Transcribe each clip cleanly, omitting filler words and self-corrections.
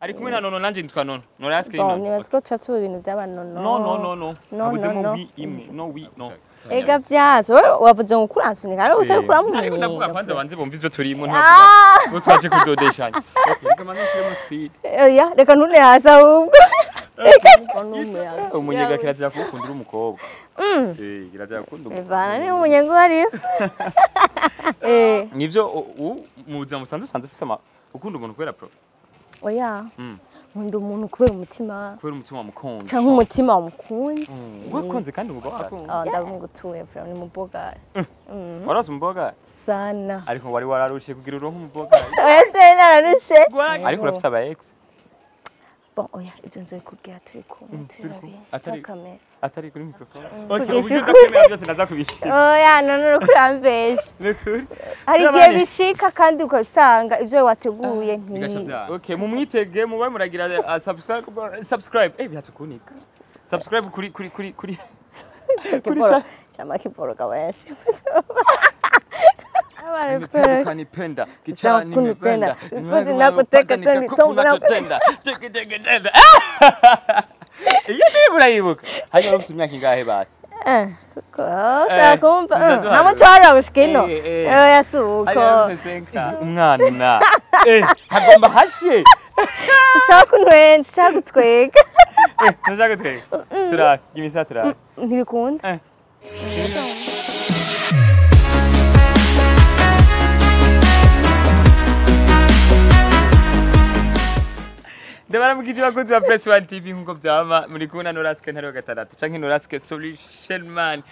Ari kumwe na Nono, nanje nitwa Nono. Noraske. Bon, Nono. nibaza ko tuca tuba ibintu by'aba Nono. No, no, no, no. No, Habuzemo no, no. oui imwe. No, oui, no. Ega vyazo, wewe wavuze ngo kuransunika ariko utabikuramo Ariko ndavuga umunyenga. kwanza banze bumva ivyo turimo. Ah! Ntavuga ngo twaje kudodeshanya. Okay, reka manze nshiremo speed. Oya, reka ntune hasi ahubwo. Umunyenga kirazira kuwukunda uri umukobwa. Eh, kirazira gukunda. Bivana ni umunyenga uwo ariwo. Eh, Nivyo mu buzima busanzwe usanzwe ufise ama ukunda umuntu kubera pro. Oya. Nkunda umuntu kubera umutima Kubera umutima wamukunze. canke umutima wamukunze. Wakunze kandi uba wakunze. Ah, ndamugutuye vraiment, ni mubogari. Warose umuboga Sana. ariko wari wararushe kugira uronke umuboga. Oya, se nararushe. Ariko urafise aba ex? Bon, oya, ivyo nzobikubwira turi kumwe, turi Turi kumwe. babiri. Atari- Kamera. Atari kuri microphone. Okay, Kugisha uburyo ukuri. udakwemera byose ndaza kubishira. Oya, none uriko urambesha. Nukuri. Hari igihe bishika kandi ugasanga ivyo wateguye Bigaca nti vyanga. Okay, mumwitege mube muragira subscribe, subscribe. Eh, bihatse kunika. Subscribe kuri Ico kiboro chama kiboro kabayashi. Abare. Kanipenda, kichani Kunipenda. nimependa. Kuzi nakuteka kandi tombo na- Tenda. Teke teke tenda. Iyo ndirimbo urayibuka? Hanyuma ufite imyaka ingahe basi? Eh, kuko ushaka kumva tuzaduharura. nta muco wari wabushika ino. Eh, eh. Oya, si uko. Hanyuma ufite senka. Umwana. Eh, hagomba hashe. Sishaka kuntwenza, sishaka gutwega. Eh, ntushaka gutwega. Turabe, imisa turabe. Ntibikunda. Eh. Ndabaramukije bakunzi ba Press One TV, nkuko vyama muri kumwe na Noraske ntari wa gatandatu canke Noraske Solution Man.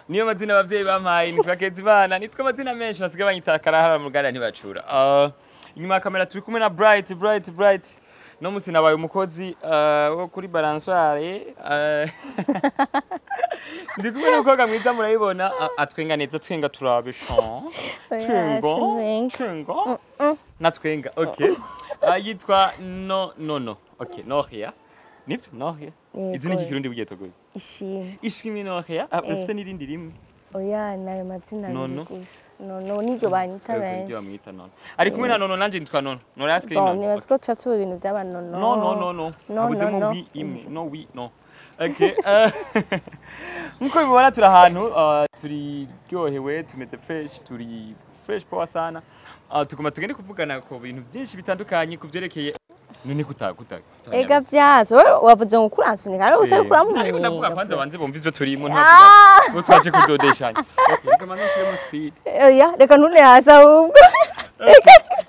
Niyo mazina abavyeyi bampaye, nitwa Kezimana, nitwa amazina menshi basigaye banyita karahara mu ruganda ntibacura. Inyuma ya kamera turi kumwe na Bright, Bright, Bright. No musi nabaye umukozi wo kuri balançoire. Ndi kumwe n'umukobwa mwiza murayibona, atwenga neza, twenga turabe sha. Oya, Twenga. sintwenga. Twenga. Natwenga, okay. Yitwa no no no. Okay, Noria. Nivyo Noria. Yego. Izina ry'ikirundi bugiye togoye. Ishimwe. Ishimwe Noria. Ufise n'irindi rimwe. Oya, nayo mazina abiri Nono. gusa. Nono niryo banyita Yego, iryo benshi. bamwita Nono. Ari kumwe na Nono, nanje nitwa Nono. Noraske Bon, Nono. nibaza ko tuca tuba ibintu by'aba Nono. No, no, no, no. No, Habuzemo no, no. oui imwe. No, oui, no. Okay. Nkuko bibona turi ahantu turyohewe, tumeze fresh, turi fresh power sana. Tuguma tugende kuvugana ku bintu byinshi bitandukanye ku vyerekeye none kuta kuta. Ega vyazo, wewe wavuze ngo kuransunika ariko utabikuramo Ariko ndavuga umunyenga. kwanza banze bumva ivyo turimo. Ah! Ntavuga ngo twaje kudodeshanya. Okay, reka manze nshiremo speed. Oya, reka ntune hasi ahubwo.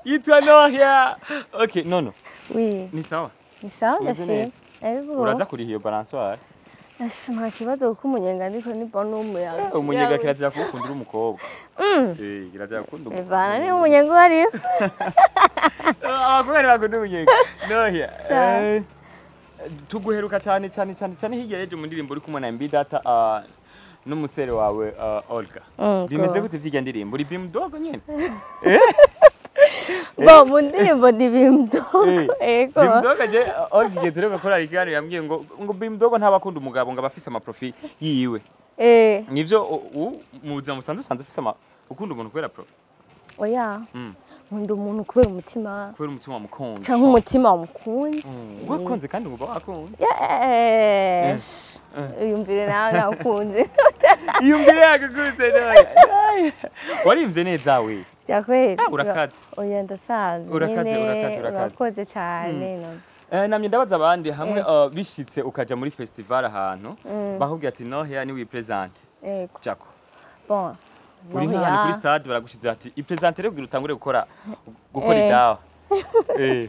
Yitwa Noria. Okay, Nono. Oui, Ni sawa. ni sawa, Umeze ndashima. neza. Ego. Uraza kuriha iyo balançoire. Asha, nta kibazo kuko umunyenga ndiko ni bon n'umuyaga. Umunyenga kirazira kuwukunda uri umukobwa. Eh, kirazira gukunda umukobwa. Bivana ni umunyenga uwo ariwo. Abakobwa ntibakunda umunyenga. Noria. Sawa. Tuguheruka cyane cyane cyane cyane hirya y'ejo mu ndirimbo uri kumwe na MB Data n'umusere wawe Olga. Bimeze Go. gute vy'irya ndirimbo? Uri bimdogo nyene? Bon, mu ndirimbo ni bimdogo. Ego. Bimdogo je Olga igihe turiko gukora ikiganiro yambwiye ngo bimdogo ntabakunda umugabo, ngo aba afise amaprofi yiwe. Eh, Nivyo mu buzima busanzwe usanzwe ufise ama ukunda umuntu kubera profi. Oya. Nkunda umuntu kubera umutima Kubera umutima wamukunze. canke umutima wamukunze. Wakunze kandi uba wakunze. Yes. Yumvire nawe nakunze. Iyumvire yagukunze nawe. Warimvye neza we. Vyakweri. Ah, urakaze. Oya, ndasanzwe. Urakaze, nyene, urakaze, urakaze. Urakoze cyane. No. Eh, namye ndabaza abandi hamwe bishitse ukaja muri festival ahantu bakubwira ati Nohea ni wipresente. Ego. Jako. Bon. Uri Nohea. nk'ahantu kuri stade baragushize ati ipresente rero kugira utangure gukora Eh. idawa. Eh.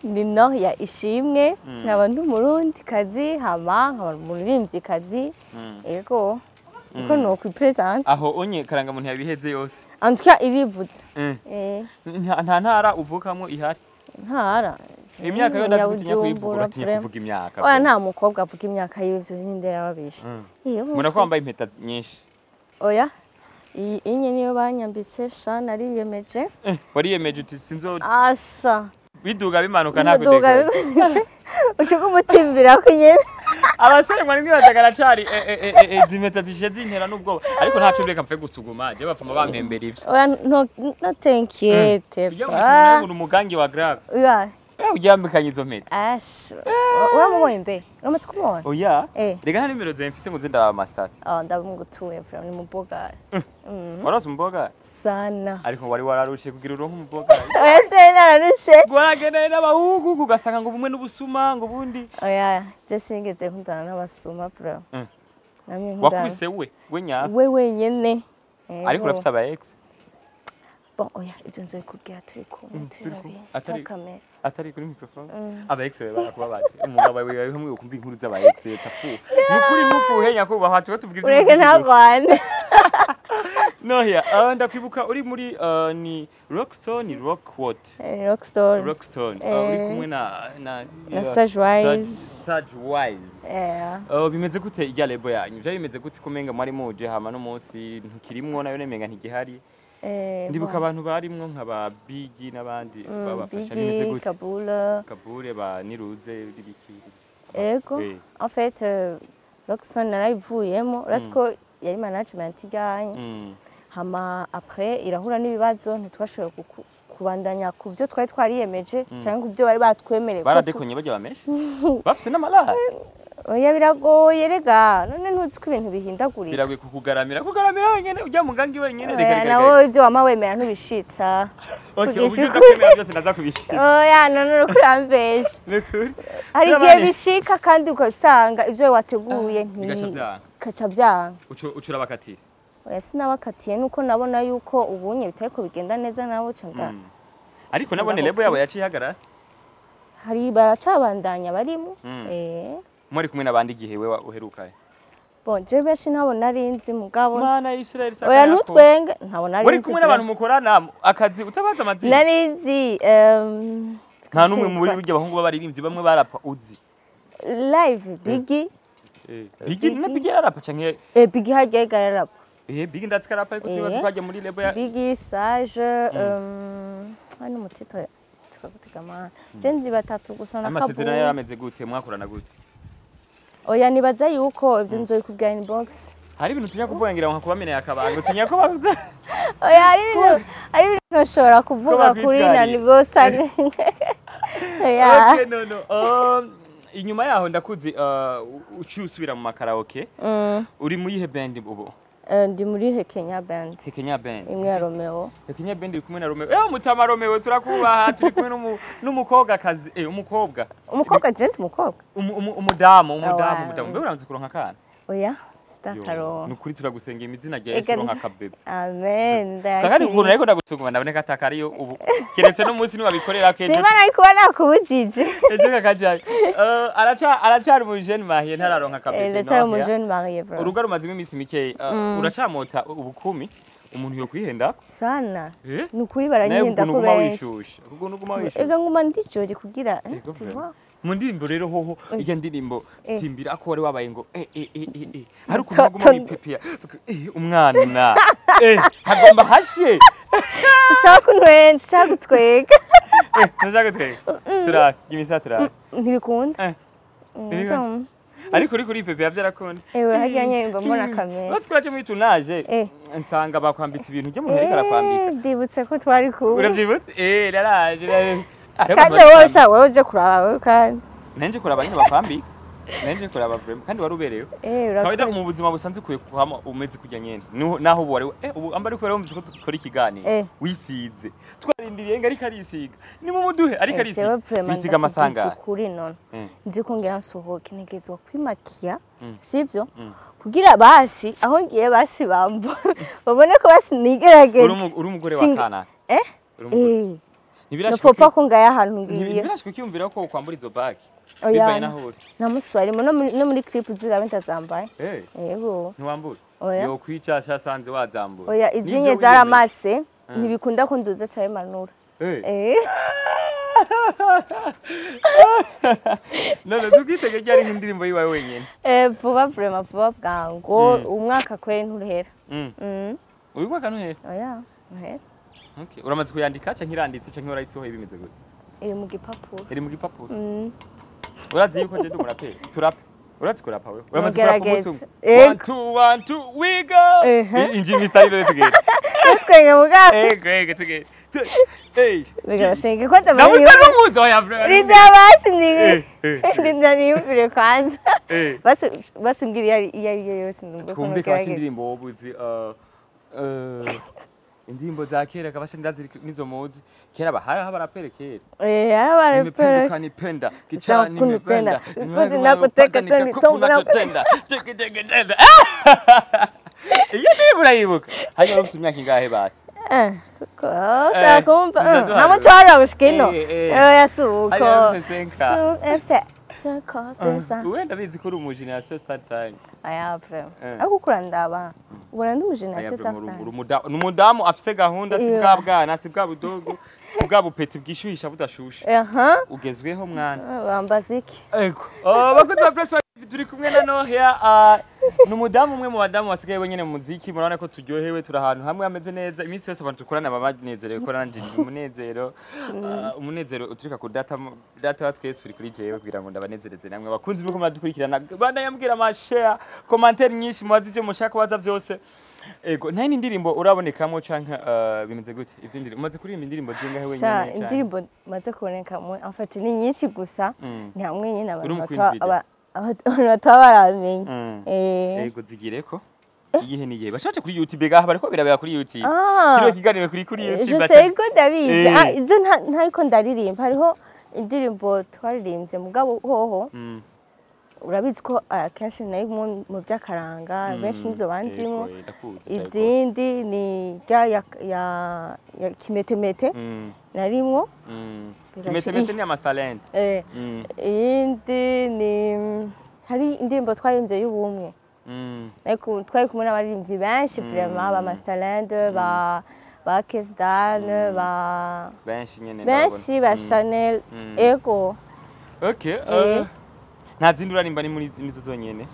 Ni Nohea Ishimwe, nkaba ndi umurundi kazi, hama nkaba umuririmbyi kazi. Ego. Uko no kwipresente. Aho onye karangamuntu yabiheze yose. En tout cas irivuze. Eh. Eh, Nta ntara uvukamo ihari. Ntara. Imyaka yo ndazi gutinya kuyivuga, Nyabujumbura, uratinya vraiment. kuvuga imyaka. Oya, nta mukobwa avuga imyaka y'ivyo ninde yababisha. Iyo. Mbona ko wambaye impeta nyinshi. Oya. Iyi inye niyo banyambitse sha, nariyemeje. Wariyemeje uti sinzo Asa. biduga bimanuka nta Muduga kudekora. ucuka umutimbira ko nyene. Abasore mwari mwibazaga aracari izi mpeta zishe zintera n'ubwoba, ariko ntaco reka mpfe gusuguma je bapfuma bampembera ivyo. Oya, no, no t'inquiète Ujya pas. mu umugangi wa grave. Oya. Uryambikanye izo mpeta. Ash, uramubonye mbe? Uramaze kumubona? Oya. Eh. Rega nta nimero zawe mfise ngo nze ndaraba amasitati. Ah, ndamugutuye vraiment, ni mubogari. Warose umuboga? Sana. Ariko wari wararushe kugira uronke umuboga. Oya, se nararushe. Waragendanye n'abahungu ugasanga ngo bumwe n'ubusuma ngo ubundi. Oya, je sinigeze nkundana n'abasuma bro. Namye nkundana. Wakubise we nyawe. We wenyene. Ariko urafise aba ex? Bon, oya, ibyo nzobikubwira turi kumwe, turi babiri. Atari atari kuri microphone. Aba ex be barakubabaje. Umugabo wawe hamwe ukumva inkuru z'aba ex cafu. Nukuri mufuhe nyakubahwa tuba tuvuga ibyo. Ureke ntagwane. Nohia, ndakwibuka uri muri ni Rockstone, ni Rock what? Rockstone. Rockstone. Uri kumwe na Sage Wise. Sage Wise. Bimeze gute irya label yanyu? Vya bimeze gute kumenga mwari muje hama no munsi ntukirimwo nayo nemenga ntigihari? Ndibuka abantu barimwo nka ba Biggie n'abandi babafasha, bimeze gute? Kabula. Kabule ba Niruze bibiki. Ego. En fait, Rockstone narayivuyemo, uretse ko yari management ijyanye. Hama après irahura n'ibibazo, ntitwashoboye kubandanya ku byo twari twariyemeje cyangwa ku byo bari batwemereye. Baradekonye bajya bameshe bafise n'amalaha. Oya, biragoye rega, none ntuzi ko ibintu bihindagurika? Biragoye kukugaramira, kugaramira wenyene ujya mugangi wenyene, rega rega. Nawe ibyo wama wemera ntubishitsa. Okay, uburyo udakwemera byose ndaza kubishitsa. Oya, none uriko urambesha. Nukuri. Hari igihe bishika kandi ukasanga ibyo wateguye ntibigaca byanga. Ucura bakatira. Oya, sinabakatiye, nuko nabona yuko ubunye bitariko bigenda neza nabo ca. Ariko nabone lebo yabo yaciye ihagarara. Hari baracabandanya barimo. Muri kumwe n'abandi igihe we uherukaye? Bon, je benshi ntabo nari nzi mugabo. Mana Israel saka. Oya, ntutwenge, ntabo nari nzi. Uri kumwe n'abantu mukorana akazi utabaza amazina? Nari nzi Nta n'umwe muri burya abahungu b'abaririmbyi bamwe barapa uzi? Live Biggie. Biggie na Biggie arapa canke? Biggie harya yarapa. Biggie ndatsi karapa, ariko sibaza ko hajya muri label ya Biggie, Sage, hano umutipe tukagutega amahane. Je nzi batatu gusa na Amasezerano Kabul. yarameze gute? Mwakorana gute? Oya, nibaza yuko ibyo nzobikubwira inbox. Hari ibintu utinya kuvuga, ngira ngo nkakubameneye akabanga, utinya ko bavuze. Oya, hari ibintu ntoshobora kuvuga kuri na Bakwitwariye. Nibo sane. Oya. Okay, no. Inyuma yaho ndakuzi uciye usubira mu makaraoke. Uri mu yihe band ubu? Ndi muri Hekenya Band. Kenya Band. Imwe ya Romeo. Kenya Band iri kumwe na Romeo. Mutama Romeo, turakubaha, turi kumwe n'umukobwa kazi, umukobwa. Umukobwa? Je ndi umukobwa? Umudamu, umudamu, Awa. umudamu. Mbe uranze kuronka akana? Oya, sitakaronka. Nukuri turagusengera imizina rya Yesu uronka akabebe. Amen. Kakari Ndayakiriye. ukuntu ariko ndagusuguma ndaboneka atakariyo ubu. Keretse no munsi niwabikorera kejo. Simba nari kuba nakubujije. Ejo kakajayo. Aracari mu jeune marié, ntararonka akabebe. Ndacyari No, umu jeune marié bro. Urugo rumazemo iminsi mikeyi. Uracamota ubukumi, umuntu yokwihenda? Sana. Eh? Ni ukuri Nawe baranyihenda ukuntu ko uguma benshi. wishusha. Ukuntu uguma wishusha. Ega nguma ndijori kugira Ego tu vraiment. vois. Mu ndirimbo rero hoho, iyo ndirimbo timbira ko wari wabaye ngo hari ukuntu uguma wipepea, umwana hagomba hashe. Sishaka kuntwenza, sishaka gutwega. Ntushaka gutwega, turabe imisa, turabe. Ntibikunda. Ntibikunda. Ariko uri kuri pepea byarakunda. Ewe, harya nyene mba mbona kamera. Uretse ko uraje muri tunaje nsanga bakwambitse ibintu ujya umuntu ariko arakwambika. Ndibutse ko twari kumwe. Uravyibutse? Naraje, naraje. Ariko Kandi abantu wowe sha, wowe uje kuraba wowe kandi. Nanje kuraba nyine bakwambika, nanje kuraba vraiment, kandi wari uberewe. Kawaida Urakoze. mu buzima busanzwe ukwiye kuhama umeze kujya nyene. Naho ubu wari ubu amba ariko wumvise ko dukora ikiganiro wisize, twarindiriye ngo ariko arisiga ni mu muduhe ariko Jewe arisiga vraiment wisiga ndakubwiza amasangano. ukuri none. Nzi ko ngira nsohoke ntegerezwa kwimakiya, sivyo? Kugira basi aho ngiye basi bambo babone ko basi nigerageje. Uri umugore wa kana? Eh? Uri umugore. Eh. Ntibirashika Nopfa ko ngaya ahantu ngiye. ntibirashika ukiyumvira ko kwambura izo bag Oya. bivanye naho uri? Nta musi warimo, no muri clip zurabe ntazambaye. Yego. Ntiwambura? Oya. Yo kwica casanze wazambura. Oya, Nivyo izinye wiyemeje. zaramase, ntibikunda ko nduza caye manura. None tukitege ryari nk'indirimbo yiwawe wenyene? Vuba vraiment, vuba bwango, umwaka kweri nturehera. Uyu mwaka ntuhera? Oya, ntuhera. Okay. Uramaze kuyandika canke iranditse canke warayisohoye, bimeze gute? Iri mu gipapuro. Iri mu gipapuro. Urazi yuko je ndi umuraperi? Turape. Urazi kurapa wewe? Uramaze kurapa umunsi Ngerageza. umwe? Ego. One, two, one, two, we go! Ehe. Inji Mr. Rero tugende. Twenge mugabo. Ego, ego, tugende. 2 8. Mbega bashinge ko ndamenya. Namusa n'umuzi oya vraiment. Rinda basi ni. Eh, eh. Rinda niyumvire kwanza. Eh. Basi basi mbwira iyo ari yo yose ndumva ko Twumve kabasha nogerageza. indirimbo wowe uzi indirimbo za kera kabasha ndazi nizo muzi kera bahari abarapere kera. Eh, arabarepere. Nimependa ukanipenda, kichaa Kunipenda. nimependa, Kuzi nakuteka teni, tombo nakutenda, teke teke tende. Iyo ndirimbo urayibuka? Hanyuma ufite imyaka ingahe basi? Eh, kuko ushaka kumva tuzaduharura. nta muco wari gushika ino. Eh, eh. Oya si uko. Hanyuma ufite senka. Su cinq, deux, un. Wenda bizi ko uri umu generation start time. Aya vraiment. Eh. Ariko uko urandaba ubona ndi umu generation Aya, Star uri Time. ni umudamu afise gahunda, si Yeah. bwa bwana, si bwa budogo, si bwa bupeti bwishyuhisha budashushe. Aha. Ugezweho mwana. Bambaza iki? Ego. Oh, bakunzi ba Press One TV, turi kumwe na Nohia, ni umudamu umwe mu badamu basigaye wenyene mu muziki. Murabona ko turyohewe, turi ahantu hamwe hameze neza. Iminsi yose abantu dukorana baba banezerewe, ko nanje ndi umunezero. Umunezero uturika ku data, data wa twese uri kuri jewe kugira ngo ndabanezereze namwe bakunzi b'uko muradukurikirana. Bandanya ama share, commentaire nyinshi, mubaze ivyo mushaka kubaza vyose. Ego, nta yindi ndirimbo urabonekamo canke bimeze gute? Ivyo ndirimbo umaze kuririmba indirimbo zingahe wenyene Sha canke? Indirimbo maze kuboneka en fait ni nyinshi, gusa ni hamwe nyine Uri abantu mu bataba Queen Video. abantu bataba baramenya. Eh. Ego, zigireko. Igihe n'igihe bashaje kuri YouTube gaha bariko birabera kuri YouTube. Ah. Kino kiganiro kuri YouTube. Je sais ko ndabizi. Eh. Ah, izo ntariko ndaririmba, hariho indirimbo twaririmbye mugabo hoho urabizi ko akenshi nayo mu by'akaranga benshi nizo banzimo. Ego, ndakuzi, ndabikora. Izindi ni rya ya kimetemete narimwo. Kimetemete ni amatalent. Eh, iyindi ni hari indirimbo twaririmbye y'ubumwe. Ariko twari kumwe n'abaririmbyi benshi vraiment, ba Masterland, ba Kesdan, ba Benshi nyene. Benshi ba ndabona. Chanel, ego. Okay. Eh. Nta zindi urarimba, ni muri nizo zonyene?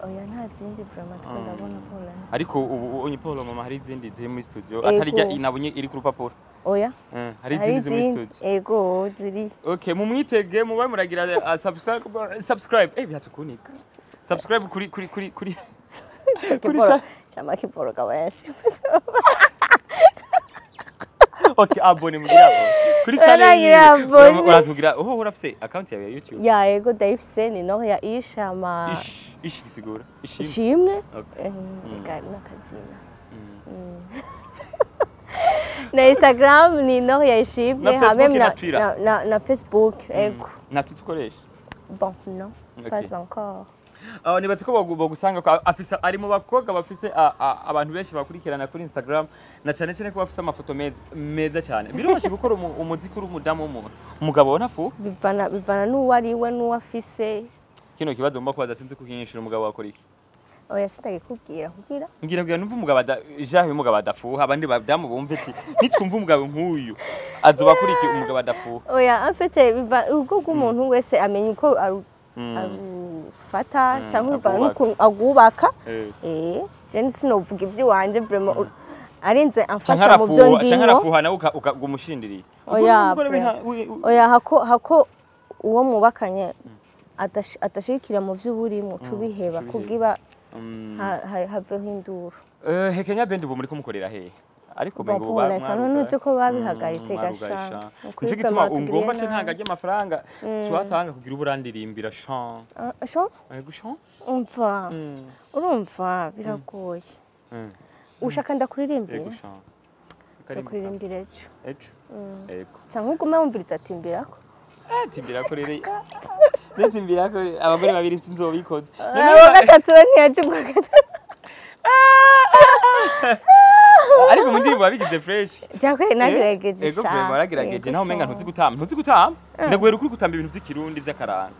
Oya, nta zindi vraiment two ndabona pour l'instant. Ariko ubu onye Paul mama hari izindi ziri muri studio Ego. atari rya nabonye iri ku rupapuro? Oya. Hari hari izindi ziri muri izindi studio. Ego, ziri. Okay, mumwitege mube muragira subscribe, subscribe. Bihatse kunika. Subscribe kuri Ico kiboro chama kiboro kabayashi. Okay, abone, mugira abone. Kuri channel Uragira yiwe. abone. Urazugira. Oh, urafise account yawe ya YouTube? Ya, ego, ndayifise, ni Noria Ish ama Ish, ish gisigura. Ishimwe. Ishimwe. Okay. Eka n'akazina. Na Instagram ni Noria Ishimwe. Na Facebook hamwe na Twitter. Na Facebook, ego. Na Twitter ukoresha? Bon, non, Ok. pas encore. Nibatse ko bagusanga ko afise ari mu bakobwa bafise abantu benshi bakurikirana kuri Instagram, na cyane cyane ko bafise amafoto meza meza cyane. Biroroshye gukora umuziki uri umudamu w'umuntu, umugabo wona fu? Bivana n'uwo ari we n'uwo afise. Kino kibazo mba kubaza sinzi kukinyishura. Umugabo wakora iki? Oya, sitagikubwira kugira Ngira kugira numva umugabo jahe umugabo adafuha, abandi badamu bumve ati nitwumva umugabo nk'uyu azoba akora iki, umugabo adafuha. Oya, en fait biva urugo rw'umuntu wese amenya uko arufata cyangwa bivana agwubaka. n'ukuntu agwubaka. Eh. Eh, je sinovuga iby'iwanje vraiment, arinze Canke amfasha mu byo arafuha canke ndimo. arafuha nawe ukagumushindirira. Oya, oya, hako uwo mwubakanye adashigikira mu byo uburimo, uca ubiheba ubiheba. Kubwiba haveho induru. Hekenya Band ubu muri kumukorera hehe? Ariko Bon, umengo pour l'instant, ntuzi ko babihagaritse gasha. Ukuri Nico gituma vraiment batugiriye ungomba ce nabi. ntanga ry'amafaranga twatanga kugira uburandirimbira chan. Ah, sho Ego chan. Umva, urumva biragoye. Ushaka ndakuririmbira? Ego chan. Nzokuririmbira ejo. Ejo. Ego. Canke ugume wumviriza atimbirako. Eh, timbira ko rero. Ntimbira ko abagore babiri sinzobikoze. Uwa gatatu we ntiyaje ubwa gatatu. Ariko mu ndirimbo wabigize fresh. Byakwiye nagerageje. Ego Sha. vraiment waragerageje. Ego Naho umenga sha. ntuzi gutamba. Ntuzi gutamba? Ndaguhera ukuri gutamba ibintu vy'ikirundi vy'akaranga.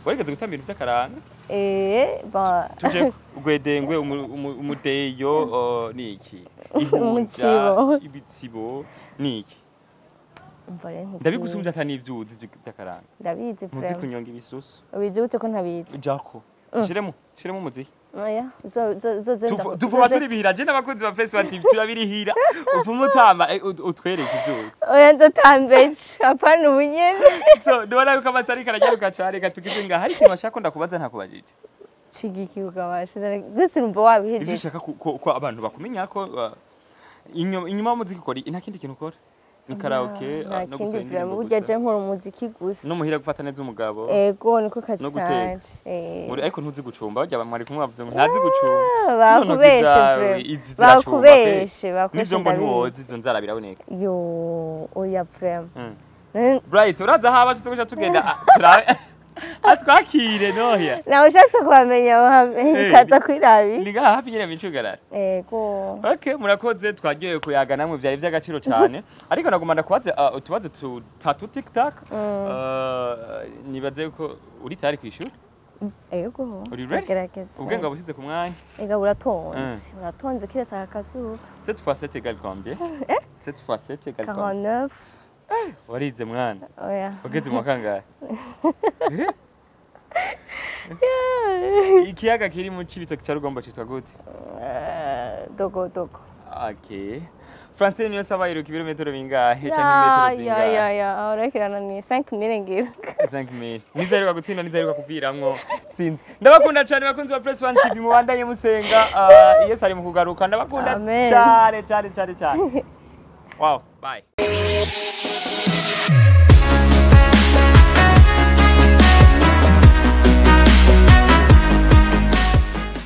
Warigeze gutamba ibintu vy'akaranga? Eh, bon. Tuje ugwedengwe, umudeyo, ni iki? Ihunja, Umutsibo. ibitsibo ni iki? Umva rero nkubwire. Ndabigusumbya ata n'ivyuzi vy'akaranga. Ndabizi Ntuzi vraiment. kunyonga ibisusu. Ubizi gute ko ntabizi? Jako. Shiremo umuziki. Oya, uzoze Tuvuba turibihira je n'abakunzi ba Face TV turabirihira. Uvume utamba, utwereke ivyuzi. Oya, nzotambe ejo, apana ubunyene. So ndabona yuko amasaha ariko arajaruka cane, reka tugize ngaha. Hari ikintu washaka ko ndakubaza ntakubajije? Cigiki ukabasha byose urumva Ivyo wabihejeje. ushaka ko abantu bakumenya ko inyuma y'umuziki ukora nta kindi kintu ukora? Ni karaoke, Nta no kindi gusohora vraiment, indirimbo burya gusa. je nkora umuziki gusa. No muhira, gufata neza umugabo. Ego, niko kazi No guteka. kanje. Eh. Ariko ntuzi gucumba. Barya mwari kumwe bavuze ngo ntazi gucumba. Ah, Zino ntoki bakubeshe zawe, vraiment. izi ziracumba pe. Bakubeshe, bakubeshe, N'ivyo ngo ndabizi. ntiwoza izo nzara biraboneka. Yo, oya vraiment. Bright, uraza haba tuze tugenda, turabe atwakire noya. Nawe ushatse kuhamenya wahamenye, ukaza kwirabira. Ni ngaha hafi nyene micugarara. Ego. Okay, murakoze, twagiye kuyaga namwe, byari by'agaciro cyane, ariko nagomba ndakubaze utubazo tutatu tic tac. Nibaze ko uri tayari kwishura. Ego. Uri ready? Gerageza. Ubwenge bushyize ku mwanya. Ega, buratonze, buratonze kiretse aka kazuba. 7 fois 7 égale combien? 7 fois 7 égale combien? 49. Warize mwana? Oya. Ugeze mu wa kangahe? Eh? Ikiyaga kiri mu Cibitoke ca Rugombo citwa gute? Dogo dogo. Okay. Francine Niyonsaba yiruka ibirometero bingahe canke imetero Ya zingahe? ya ya, urakirana ni 5000 ngira. 5000. Nizaheruka gutsinda, nizaheruka kuviramwo, sinzi. Ndabakunda cyane bakunzi ba Press One TV, mubandanye musenga. Yesu ari mu kugaruka. Ndabakunda Amen. cyane cyane cyane cyane. Wow, bye.